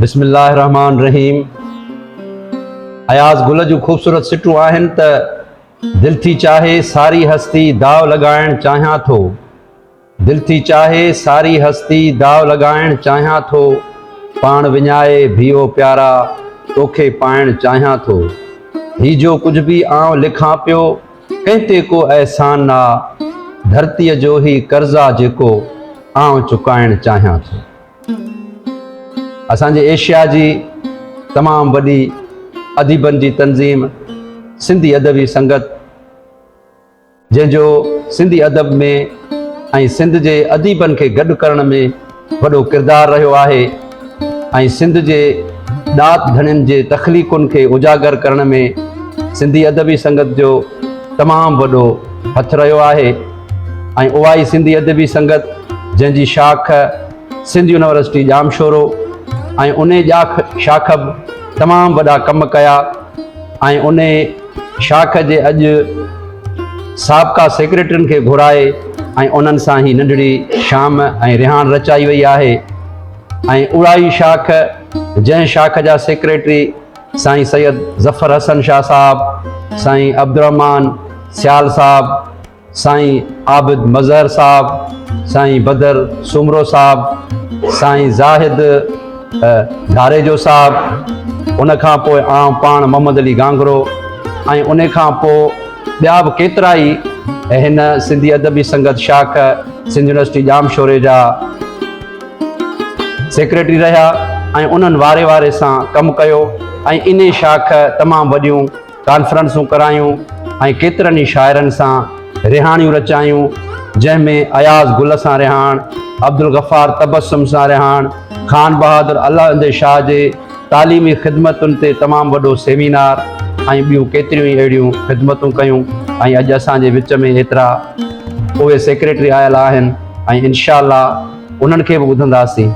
بسم الله الرحمٰن الرحيم اياز گل جون خوبصورت سٽون آهن ته دل ٿي چاهي ساري هستي داء لڳائڻ چاهيان ٿو دل ٿي چاهي ساري هستي داء لڳائڻ چاهيان ٿو پاڻ وڃائي ڀي او پيارا توکي پائڻ چاهيان ٿو هي جو ڪجهه به آئون لکان پيو ڪنهن تي ڪو احسان نه آ ڌرتيء جو هي قرض آ جيڪو آئون چڪائڻ چاهيان ٿو. اسان جي ايشيا جي تمام وڏي اديبن جي تنظيم سنڌي ادبي سنگت جنهن جو سنڌي ادب ۾ ۽ سنڌ جي اديبن کي گڏ ڪرڻ ۾ وڏو ڪردار رهيو آهي ۽ سنڌ جي ڏات ڌڻين جي تخليقن کي اجاگر ڪرڻ ۾ سنڌي ادبي سنگت جو تمام وڏو هٿ رهيو آهي ۽ اها ئي سنڌي ادبي سنگت جنهن جي شاخ سنڌ يونيورسٽي ڄامشورو ۽ انهي ڄاخ شاخ به تمام وڏا ڪم ڪيا ۽ انهي شاخ جي اڄ سابقا سيڪريٽرين کي گهرائي ۽ انهن سان هي ننڍڙي شام ۽ رهاڻ رچائي وئي آهي ۽ اها ئي شاخ جنهن شاخ جا سيڪريٽري سائين سيد ظفر حسن شاهه صاحب، سائين عبدالرحمان سيال صاحب، سائين عابد مظهر صاحب، سائين بدر سومرو صاحب، سائين زاهد ڌاريجو صاحب، ان کان پوء آئون پاڻ محمد علي گانگرو ۽ ان کان پوء ٻيا به ڪيترائي هن سنڌي ادبي سنگت شاخ سنڌ يونيورسٽي ڄامشوري جا سيڪريٽري رهيا ۽ انهن واري واري سان ڪم ڪيو ۽ انهي شاخ تمام وڏيون ڪانفرنسون ڪرايون ۽ ڪيترن ئي شاعرن سان رهاڻيون رچايون جنهن ۾ اياز گل سان رهاڻ، عبدالغفار تبسم سان رهاڻ، خان بهادر الهندي شاهه جي تعليمي خدمتن تي تمام وڏو سيمينار ۽ ٻيون ڪيتريون ئي اهڙيون خدمتون ڪيون ۽ اڄ اسان جي وچ ۾ ايترا اهي سيڪريٽري آيل آهن ۽ انشاء الله انهن کي به ٻڌنداسين.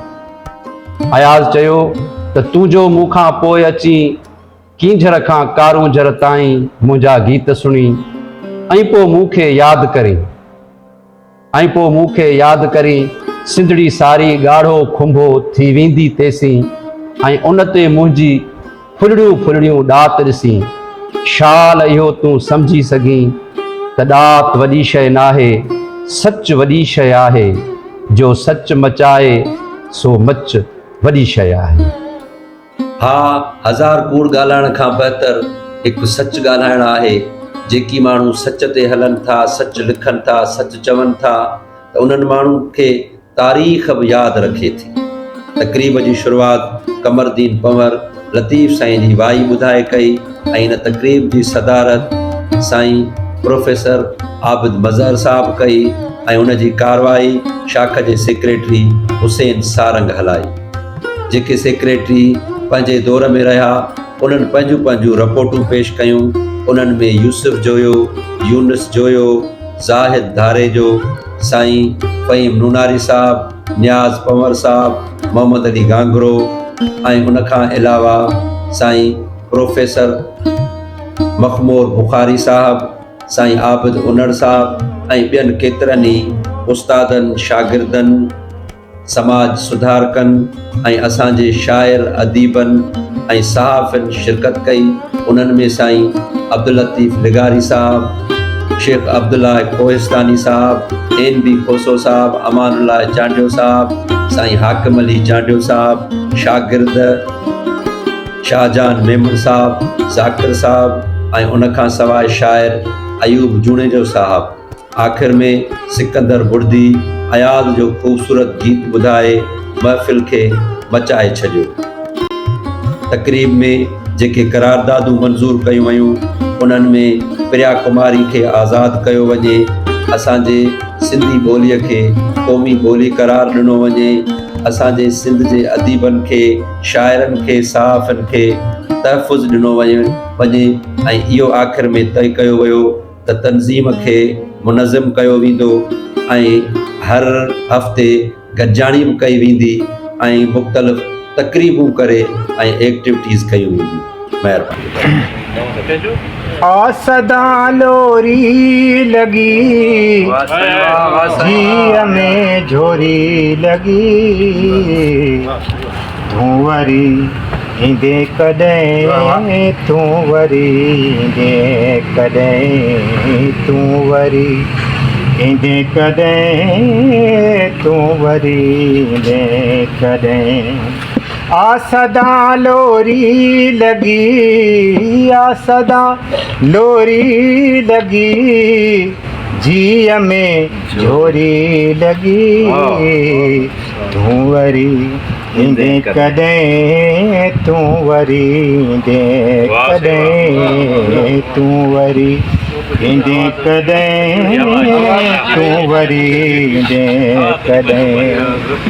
اياز چيو ته تون جو مون کان پوء اچين، ڪينجهر کان ڪارونجهر تائين منهنجا گيت سڻين ۽ پوء مون کي ياد ڪرين. ۽ پوء مون کي ياد ڪرين، سنڌڙي ساري ڳاڙهو کنڀو ٿي ويندي تيسين ۽ ان تي منهنجي ڦلڙيون ڦلڙيون ڏات ڏسين. شال اهو تون سمجهي سگهين ته ڏات وڏي شيء ناهي، سچ وڏي شيء آهي. جو سچ مچائي سو مچ وڏي شيء آهي. ها، هزار ڪوڙ ڳالهائڻ کان بهتر هڪ سچ ڳالهائڻ آهي. جيڪي ماڻهو سچ تي هلن ٿا، سچ لکن ٿا، سچ چون ٿا ته انهن ماڻهن کي تاريخ به ياد رکي ٿي. تقريب جي شروعات قمرالدين پنهور لطيف سائين جي وائي ٻڌائي ڪئي ۽ ان تقريب جي صدارت سائين پروفيسر عابد مظهر صاحب ڪئي ۽ ان جي ڪارروائي شاخ جي سيڪريٽري حسين سارنگ هلائي. جيڪي سيڪريٽري پنهنجي دور ۾ رهيا انهن پنهنجون پنهنجون رپورٽون پيش ڪيون انهن ۾ يوسف جويو، يونس جويو، زاهد ڌاريجو، سائين فهيم نوناري صاحب، نياز پنور صاحب، محمد علي گانگرو ۽ ان کان علاوه سائين پروفيسر مخمور بخاري صاحب، سائين عابد انڙ صاحب ۽ ٻين ڪيترن ئي استادن، شاگردن، سماج سڌارڪن ۽ اسان جي شاعر، اديبن ۽ صحافين شرڪت ڪئي. انهن ۾ سائين عبداللطيف لغاري صاحب، شيخ عبدالله ڪوهستاني صاحب، اين بي کوسو صاحب، امان الله چانڊيو صاحب، سائين حاڪم علي چانڊيو صاحب، شاگرد شاهجهان ميمڻ صاحب، ذاڪر صاحب ۽ ان کان سواء شاعر ايوب جوڻيجو صاحب. آخر ۾ سڪندر بڙدي اياز جو خوبصورت گيت ٻڌائي محفل کي مچائي ڇڏيو. تقريب ۾ جيڪي قراردادون منظور ڪيون ويون انهن ۾ پريا ڪماري کي آزاد ڪيو وڃي، اسان جي سنڌي ٻوليء کي قومي ٻولي قرار ڏنو وڃي، اسان جي سنڌ جي اديبن کي، شاعرن کي، صحافين کي تحفظ ڏنو وڃي ۽ اهو آخر ۾ طئي ڪيو ويو ته تنظيم کي منظم ڪيو ويندو ۽ هر هفتي گڏجاڻي به ڪئي ويندي ۽ مختلف تقريبون ڪري ۽ ايڪٽيوٽيز ڪيون وينديون. مهرباني. آ سدا لوري لڳي جيء ۾ جھوري لڳي. تون وري ايندين ڪڏهن تون وري ايندين ڪڏهن تون وري ايندين ڪڏهن تون وري ايندين ڪڏهن آ سدا لوري لڳي آ سدا لوري لڳي جيء ۾ جهوري لڳي تون وري ايندين ڪڏهن تون وري ايندين ڪڏهن تون وري ايندين ڪڏهن تون وري ايندين ڪڏهن.